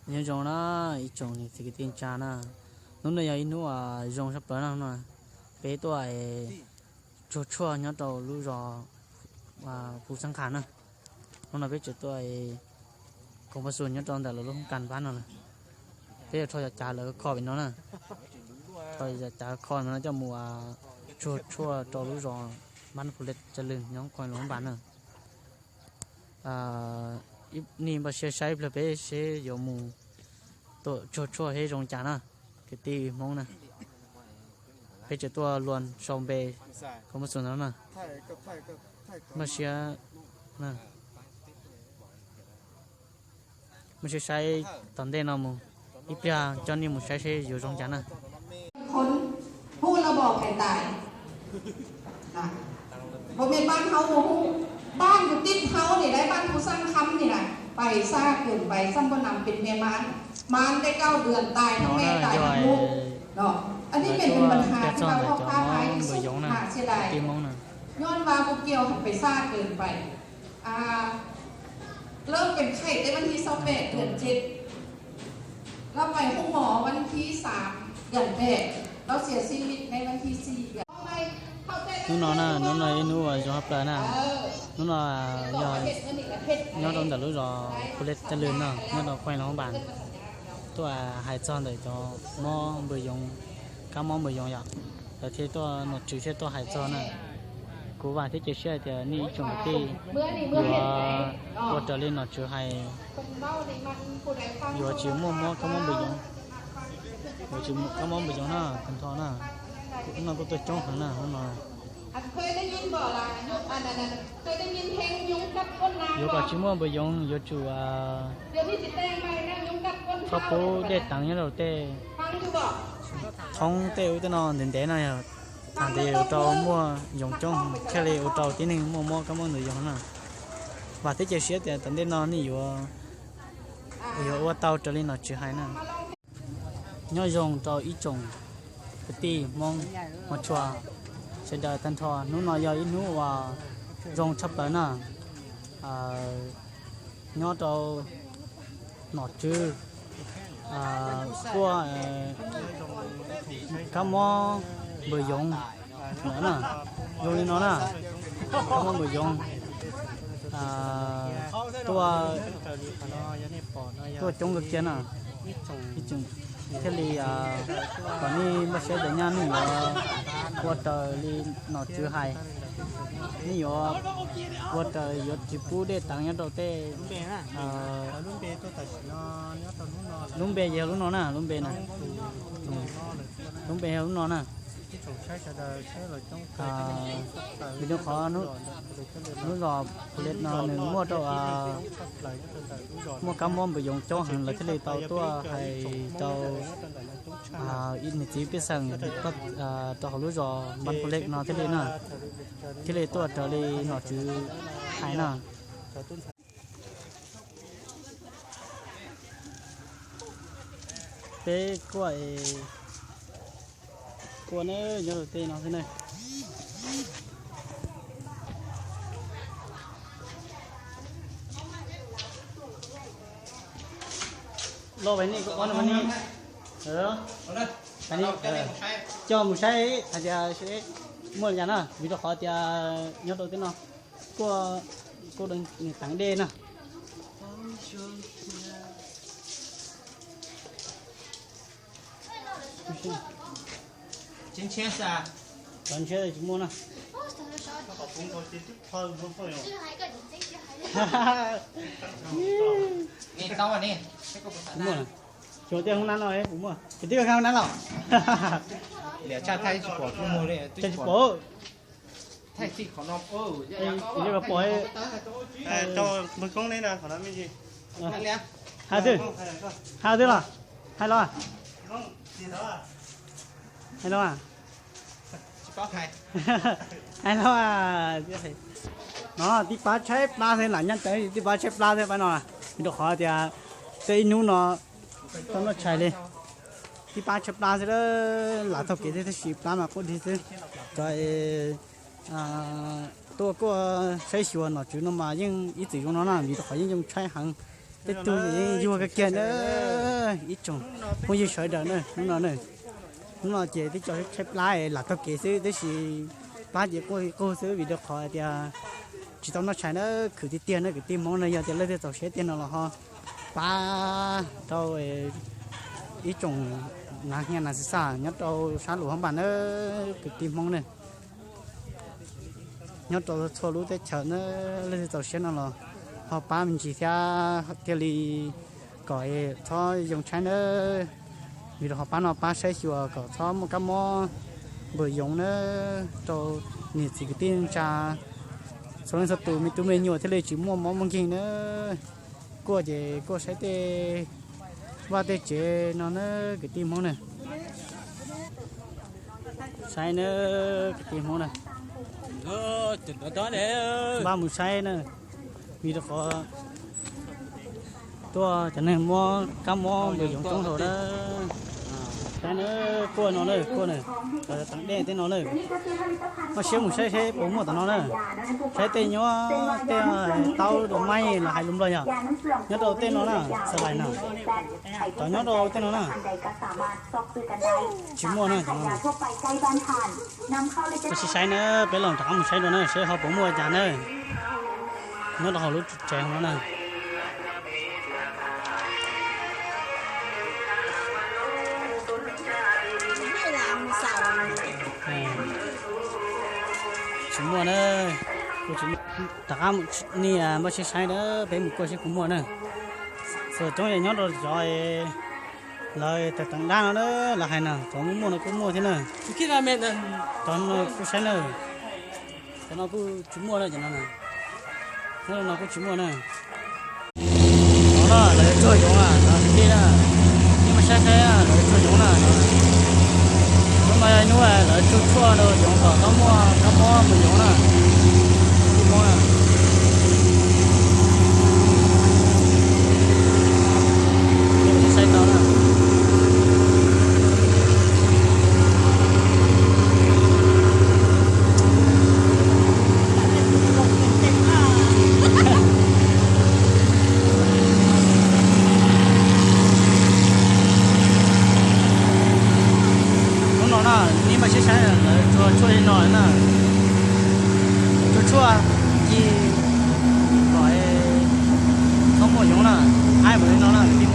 Nyob zoo na ib tsoom niam txiv kwv tij neej tsa na, hnub no yog ib hnub zoo tshaj plaws na no. Peb tuaj tsuag tshuaj nyob rau lub zos Phu Xab Qha na. Hnub no peb tseem tuaj koom paj xus nyob rau ntawm lawv lub hoob kas npab no lawm. Peb yuav rho yov cav lawv kho pem no na. Rho yov cav kho no coj mus tsuag tshuaj rau lub zos Npab Phu Lej Tsawg Lwg nyob Khoom Loo Npab na. Nej npaj siab saib ib pliag peb seb yuav mus tuaj tsuag tshuaj seb zoo cas na, kwv tij Hmoob na. Peb tseem tuaj luag sau npe koom paj xus ntawd na. Npaj siab, npaj siab saib tom ntej no mus, ib pliag coj nej mus saib seb yuav zoo cas na. คน ฮู้แล้วบ่ ไผตาย บ่แม่นบ้านเฮาบ่ฮู้ บ้านอยู่ติดเฮานี่แหละ บ้านภูสร้างคำนี่แหละ ไปซ่าเกินไป ซ้ำบ่นำเป็นแม่ม่าน ม่านได้เก้าเดือน ตายทั้งแม่ตายทั้งลูกเนาะ อันนี้เป็นเป็นปัญหาที่ว่าพ่อค้าขายที่สุดน่าเสียดาย ย้อนว่าพวกเกี่ยวหันไปซ่าเกินไป อ่า เริ่มเป็นไข้ในวันที่ยี่สิบแปด เดือนเจ็ด เราไปห้องหมอวันที่สาม เดือนแปด เราเสียชีวิตในวันที่สี่ เดือน Hnub no na, hnub no ib hnub uas zoo tshaj plaws na. Hnub no yog nyob rau ntawm lub zos Phu Lej Tsawg Lwg no, nyob rau Khoom Loo Npab, tuaj hais txog ntawm cov mob npws yoov, kab mob npws yoov yom, lawv thiaj tuaj, nom tswv thiaj tuaj hais txog na. Kuv vam thiab cia siab hais tias nej ib tsoom kwv tij yuav ua raws li nom tswv hais, yuav tsis muaj mob kab mob npws yoov, yuav tsis muaj kab mob npws yoov na, tag nrho na. Hnub no kuj tuaj coob heev na, hnub no. Yuav kom tsis muaj npws yoov yuav tsum txhob pub dej teev nyob rau tej thoob tej ub tej no ntev ntev no, yog thaum ntev ua rau muaj yoov coob thiaj li ua rau tib neeg muaj mob kab mob npws yoov na. Vam thiab cia siab tias tom ntej no nej yuav, yuav ua tau raws li nom tswv hais na. Nyob zoo rau ib tsoom kwv tij Hmoob, hmov tshua, sawv daws tag nrho, hnub no yog ib hnub uas zoo tshaj plaws na. Nyob rau nom tswv kuaj kab mob npws yoov ntawd na, zoo li no na, kab mob npws yoov tuaj, tuaj coob kawg kiag na. Ib tsoom thiaj li kom nej npaj siab tias nyaj nej yuav ua raws li nom tswv hais, nej yuav ua raws yuav tsis pub dej teev nyob rau tej. Lub npe yog lub no na, lub npe na, lub npe yog lub no na. Vim rau qhov lub zos Phu Lej no nws muaj rau, muaj kab mob npws yoov coob heev, lawv thiaj li tau tuaj hais rau niam txiv pej xeem rau hauv lub zos Npab Phu Lej no thiaj li na, thiaj li tuaj raws li nom tswv hais na. Peb kuaj, kuaj ne, nyob rau tej no xwb ne. Loj vais nej, koj ob no mas nej, coj mus saib hais tias muaj li cas na, vim rau qhov tias nyob rau tej no kuj, kuj nws teev dej na. Cov ntshiab tsis muaj na. Kuv muaj na. Xyov tej hoob nab no puas muaj, kuv twb nqa hoob nab los. Tsis pom. Kuv yeej pom. Hais twg? Hais twg los? Hais los? Hais los? Hais los? No tib pab tshaib plab xwb, lam nyob teb tib pab tshaib plab xwb pab no. Vim rau qhov tias tej ib hnub no tau noj tshais li, tib pab tshaib plab xwb, lam taug kev thiab tab sis plab mas quaj dig xwb. Cov tuaj kuaj saib xyuas nom tswv no mas yeej ib txwm zoo no na, vim rau qhov yeej yoo tshaib heev. Tej tug yeej yuag kawg kiag na. Ib tsoom phooj ywg sawv daws na, hnub no na, hnub no ces twb tso tshaib plab lam taug kev xwb, tab sis plab ces quaj qug xwb vim rau qhov tias tsis tau noj tshais na, khwv tiag tiag na kwv tij Hmoob na. Yog tias leej twg txaus siab tiag no los ho pab rau ib tsoom nav hias nav xwm xaj nyob rau sab Luam Hab Npas na, kwv tij Hmoob na, nyob rau txhua lub teb chaws na, leej twg txaus siab no los ho pab me ntsis thiab, thiaj li kom txhob yoo tshaib na, vim rau qhov pab no pab saib xyuas kom txhob muaj kab mob npawm yoov na, rau niam txiv kwv tij neej tsa txhua leej txhua tus, me tub me nyuam thiaj li tsis muaj mob muaj nkeeg na. Kuaj ces kuaj saib tej vaj tej tsev no na, kwv tij Hmoob na, saib na, kwv tij Hmoob na, npaj mus saib na, vim rau qhov tuaj cov neeg muab kab mob npawm yoov coob hauv na. Saib na, kuaj no na, kuaj na, teev dej tej no na, muaj siab mus saib seb puas muaj tom no na. Saib tej nyob tej taub rau maib los hais lus Nplog yog nyob rau tej no na, xav lais no, cov nyob rau tej no na, tsis muaj na cov no. Koj sim saib na, peb los rov qab mus saib dua na seb ho puas muaj cas na, nyob rau hauv lub tsev no na. Tsis muaj na, rov qab mus nias npaj saib saib na, peb mus kuaj seb puas muaj na. Txawm coob ces nyob rau cov lawv teev dab no na, lawv hais na, cov muaj muaj no kuj muaj thiab na. Cov no kuj saib na, cov no kuj tsis muaj na, cov no, no kuj tsis muaj na. No na lawv yuav tsuag yoov na, no kwv tij na, nej mas saib saib lawv yuav tsuag yoov na. Hnub no yog hnub lawv tsuag tshuaj rau yoov kom txhob muaj kab mob npawm yoov na. Tsis muaj na. Saib tau na. Hnub no na, nej mas saib saib lawv tsuag tshuaj li no na. Tsuag tshuaj ci kom txhob muaj yoov na. Aib npaum li no na, kwv tij